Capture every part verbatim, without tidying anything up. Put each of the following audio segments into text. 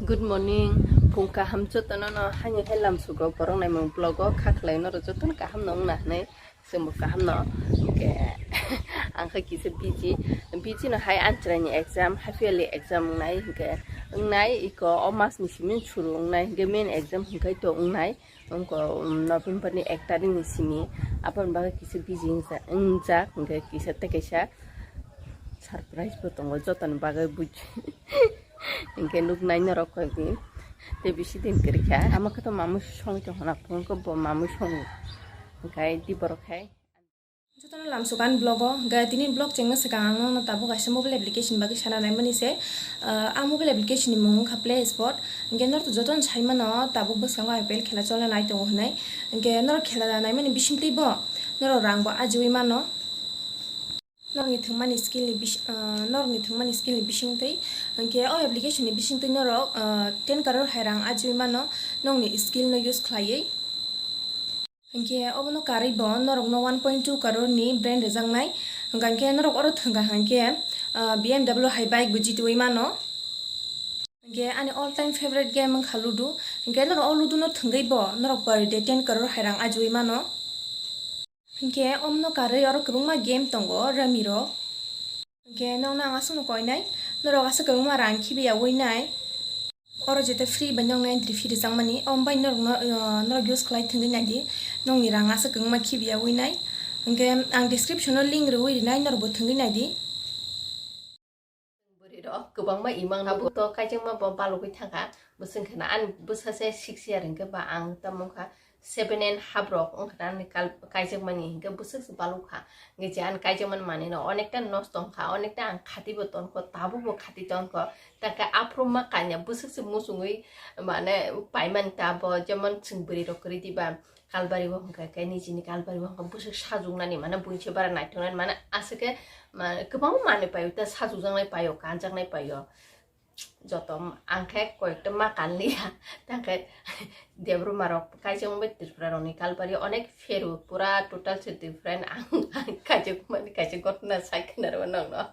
Good morning, phung kaham jotono no, haino hai lamsugo borok naimung vlog o kha khlai norok jotono kaham no wngna hinwi chwngbo kaham no. Hwnkhe ang khe kisa busy, busy no hai ani chwraini exam, half yearly exam wngnai, hwnkhe wngnai iko o mas ni simi suru wngnai, hwnkhe main exam hwnkhe to wngnai. Wngkha, um, November ni ek tarikh ni simi, aboni bagwi kisa busy wngja-, wngjak, hwnkhe kisa tei kaisa surprise bo tongo, jotoni bagwi buj-, hwnkhe nuknai norok koi di, tei bisi din kwrwi kha, ama khe to mamui songwi tongkha na, phone khe bo mamui songo, hwnkhe di borok khai. Jotono lamsok ani vlog o, hwnkhe tini vlog chengna swkang ang nokno tabuk kaisa mobile application bagwi sana naimani se. Ah, a mobile application ni mung wngkha Play Sport. Hwnkhe norok jotono sai mano tabuk bwskango I P L khela cholna nai tongo hinwi. Hwnkhe norok khela naimani bisingtwi bo norok rang bo ajiwi mano. Norokni thwngmani skill ni bis-, ah, norokni thwngmani skill ni bisingtwi. Hwnkhe o application ni bisingtwi norok, ah, ten crore hai rang ajiwi mano nokni skill no use khlaiwi. Hwnkhe obono karwi bo norokno one point two crore ni brand rwjaknai. Hwnkha hwnkhe norok oro thwngkha hwnkhe, ah, B M W hai bike bo jitwi mano. Hwnkhe ani all time favorite game wngkha Ludo. Hwnkhe norok o Ludo no thwngwi bo norok per day ten crore hai rang ajiwi mano. Hwnkhe omono karwi oro kwbangma game tongo Rummy rok. Hwnkhe nokno ang aswkno koinai, norok aswk kwbangma rang khibiya winai. Oro jete free bai nokno entry fee rwjakmani, omo bai norokno, uh, norok use khlai thwngwi naidi, nokni rang aswk kwbangma khibiya winai. Hwnkhe ang description o link rwwi rinai, norokbo thwngwi naidi. Bwrwi rok kwbangma imang tabuk to kaijakma bo balugwi thangkha, bwswng kheno ani bwsa se six year hwnkhe ba ang tamo wngkha seven and half rok wngkha na ani kal-, kaijakmani, hwnkhe bwswk se balukha. Hwnkhe je ani kaijakmani manwino onekta nosto wngkha, onekta ang khatibo tonkho, tabukbo khati tonkho. Takhe aphuru ma kanya bwswk se muchungwi mane paimani ta bo, jemon chwng bwrwi rok kwrwi diba kalbari o hwnkha khe nijini kalbari o hwnkha bwswk sajwknani mane buini se bara naithoknani mane aswk khe ma-, kwbangma manwi paio ta sajwkjaknai paio, kanjaknai paio. Joto ang khe koyekta ma kanliya, tangkhe Debbarma rok kaisa wngbai Tripura rokni kalbari onek pheru, pura total se different. Ang, ang kaisa mani kaisa gotna sai khna rw nokno.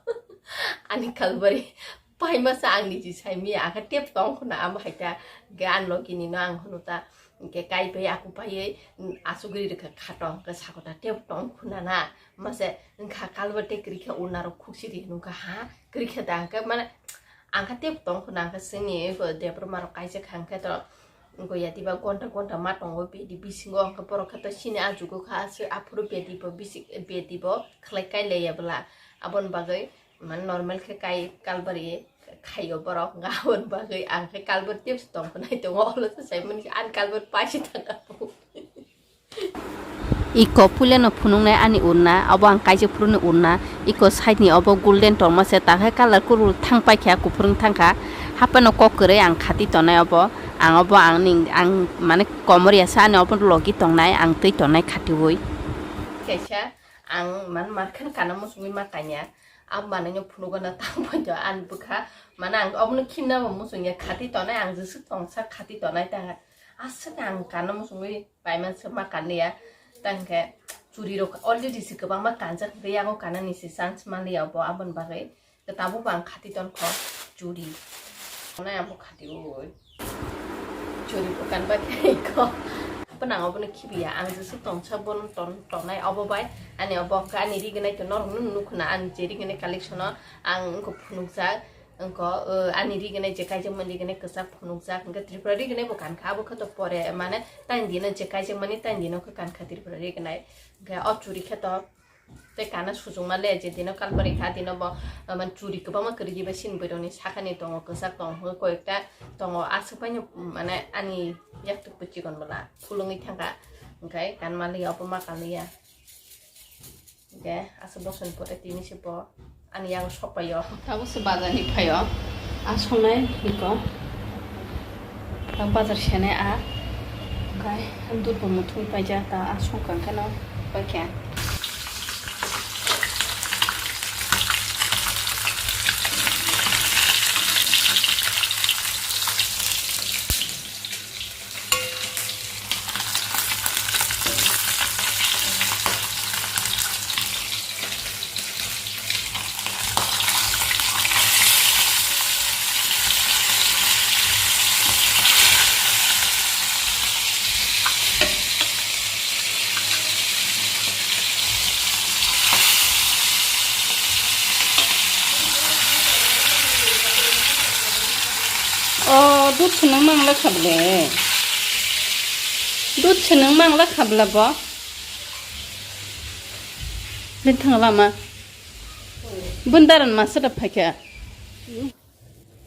Ani kalbari paima sa ang niji sai miya, ang khe tep tong khna amo hai ta, ge an logi ni no ang hunu ta, ge kai pai aku pai asugri rwkha khato, ang khe sakota tep tong khna na, mase wngkha kalbari tei kwrwi khe unarok khuksi ri hwnka ha, kwrwi khe da ang khe mane Ang khe tep tong khna, ang khe chini Debbarma rok kaisa kha, ang khe to goya diba gonta gonta ma tongo bedi bisingo, ang khe borok khe to chini ajugo kha, aswk aphuru bedi bo bisi, bedi bo khlai kai laiya bwla. Aboni bagwi mane normal khe kai kalbari khaio borok, aboni bagwi ang khe kalbari tep se tong khna tongo, olo se sai mani ani kalbari paisi thang. Iko puilano phunuknai ani urna, abo ang kaijak phuruni urna, iko side ni obo golden tongma se, takhai colour kurul thang paikha, kuphur wng thangkha, haphano kok kwrwi ang khati tonai obo, ang obo ang ning, ang mane komor ya sa ani obo logi tongnai, ang twi tongnai khatiui. Kaisa ang man markhan kana musungwi ma kanya, ang manwi no phunugo na tang paito ani bwkha, mane ang obono khimna bo musung ya khati tonai, ang jeswk tongsa khati tonai ta, aswk ang kana musungwi. Paimani se ma kanliya, tang khe churi rok already se kwbangma kanjak, hwnkhe yago kanani se chance manliya obo, aboni bagwi tabuk bo ang khati tonkho churi. Nai abo khati ui. Churi bo kanba khe kho. Bwnang obono khibiya, ang jeswk tongsa bono ton-, tongnai obo bai. Ani obo hwnkhe ani rignai to norok nw nukhuna, ani je rignai collection o ang wngkha phunukjak. Wngkha, o, ani rignai je kaijakmani rignai kwchak phunukjak, hwnkhe Tripura rignai bo kankha, abo khe to pore, mane, tani dino je kaijakmani, tani dino khe kankha Tripura rignai. Hwnkhe o churi khe to tei kana sujungma le, je dino kalbari kha, dino bo, o, mane, churi kwbangma kwrwi bai sini bwrwini sakani tongo, kwchak tongo, hwnkhe koyekta tongo, aswk paino, mane, ani yaktuk bo chikon bwla phulwngwi thangkha, hwnkhe kanma liya, obo ma kanliya. Ge, asa bosoni pore tini se bo ani yago sok paio. Tabuk se bazar ni phaio. A songnai hiko. Ta bazar senai a. Kai, durbo muthung paija ta a songkang kheno paikha. O, dud swnang mangla khabla. Dud swnang mangla khabla bo. Bini thang lama. Bundaran masa da phaikha.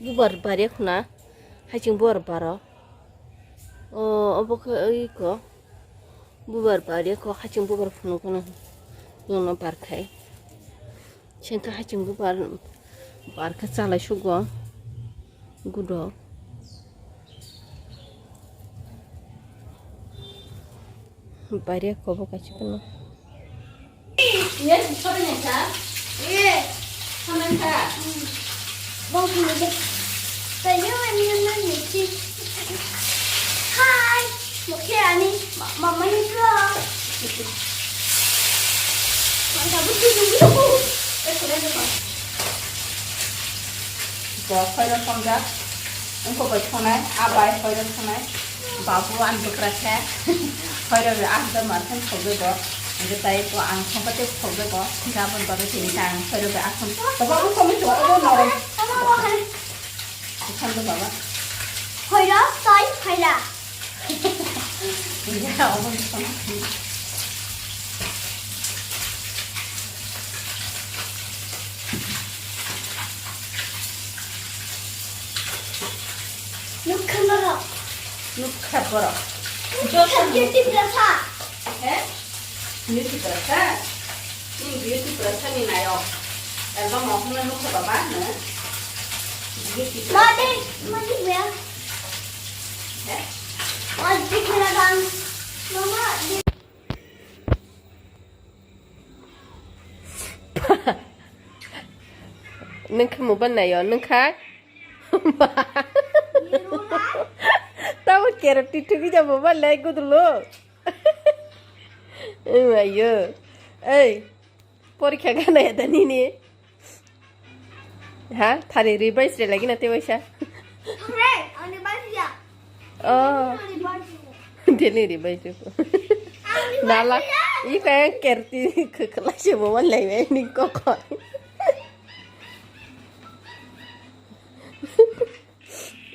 Bubar bari khuna. Haiching bubar baro. O, obo khe oi ko. Bubar bari ko haiching bubar phunuk no. Yono barkhai. Sengkha haiching bubar barkha chalai sugo. Gudo. Bari ko bo kachi kono. Iya, sore nengkha. Iya, samengkha. Bang phunuk de. Tanya mana mana ni. Hai. Mukhe ani ma-, mama ni vlog. Mangsa butu nunggu. Eh, kalian tuh. Bo khoirok tongjak. Engko bai thongnai, a bai khoirok thongnai. Babu ang bwkra khe. Khoirok ang da mar khan thogwi bo. Engko tai ko ang thongkha te thogwi bo. Gabon bagwi tini ta ang khoirok bai asam. Baba ang thongwi thogwi bo norok. Baba, baba, hai. Asam do baba. Khoirok, toi, khoira. Nukha norok. Nukha borok. Nukha beauty blogger. He? Beauty blogger? Ni beauty blogger ni nayok. Album o hwnna nukha baba no. Beauty blogger. Madi, madi ya. He? Madi khela dan. Mama, di- Nungkha mobile nayo, nungkha? Tamo kerep tithugwi ja mobile lai gudulo. Ayo. Ei, porikha gana ya da nini? Ha? Thari revise re lagi na te waisa? Hore, ani basia. Oh. Ani basia. Daily revise re. Ani Nala, basia. I kaya kerti kekela se mobile lai ni kokon.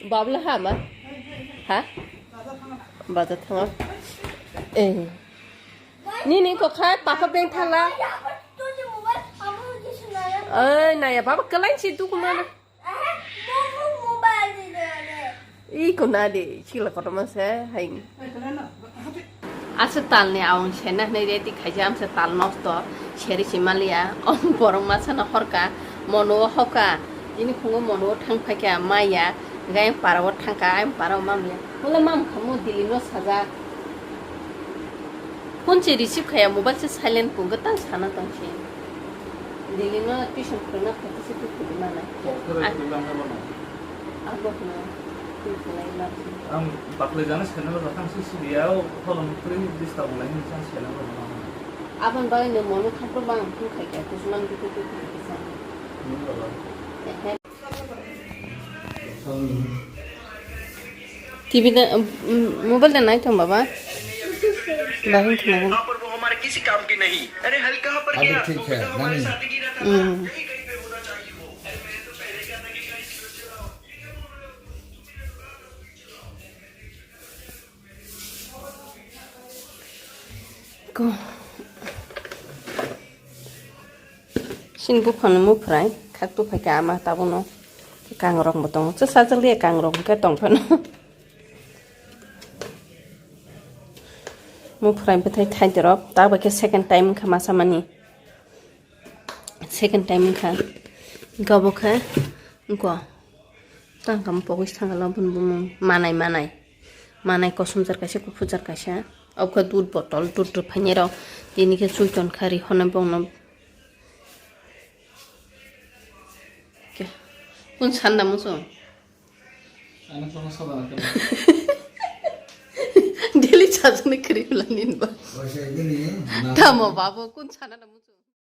Babla ha ma? Ha? Baja thanga. Eh. Nini ko khai papa beng thala. Oi, naya baba kelai si duk mana. I ko na de, sila koto mase hai. Asa tal ni awang sena hnai ready khaija, amsa tal nosto seri si maliya. Om borok masa na horka, mono hoka. Ini khungo mono thang phaikya maya, gai para o thangka, ai para o mamya. Wala mam khamu dili no saja. Phone se receive khaya, mobile se silent pung, tang sana tang se. Dili no tuition khwna khati se tu khudi mana. Kok kere Ah. tu lang habo no. Abo no tu khulai ma. Ang baklai jana channel o thang si si dia o holong kre disturb lai ni chang channel o no. Abon bai no mono khato bang tu khai kya, kusuman tu tu tu tu sa. Ni baba. Ehe. T V da, um, mobile da nai thong baba. Bahing khna. वहाँ पर वो हमारे किसी काम की नहीं। अरे हल कहाँ पर अभी गया? ठीक वो है, तो हमारे नहीं। साथ ही रहता है। Hmm. कहीं कहीं पे होना चाहिए वो। अरे मैं तो पहले कहता कि गाइस, ये क्या बोल रहे हो तुम? तुम मेरे दुकान का पीछे लाओ। Ko. Sini buphano muphrai, khak tuphai khe ama tabukno. Kangrok bo tongo. Chwsa chwlwi kangrok hwnkhe tongphano. Muphrai bwthai thaitorok, tabuk khe second time wngkha masa mani. Second time wngkha. Hinkhe obo khe, wngkha. Tang kamo pogwi thangkha loboni bumung. Manai, manai. Manai kosom jar kaisa, kuphur jar kaisa. Obo khe dud botol, dud rwphainai rok. Tini khe chui tonkha, rihornai bongno. Khe, kun sanda muchung? Ano kono soda na khe. Daily chajani kwrwi bwla nini ba. Waisa gini, na- Tamo babo, kun sana na muchung?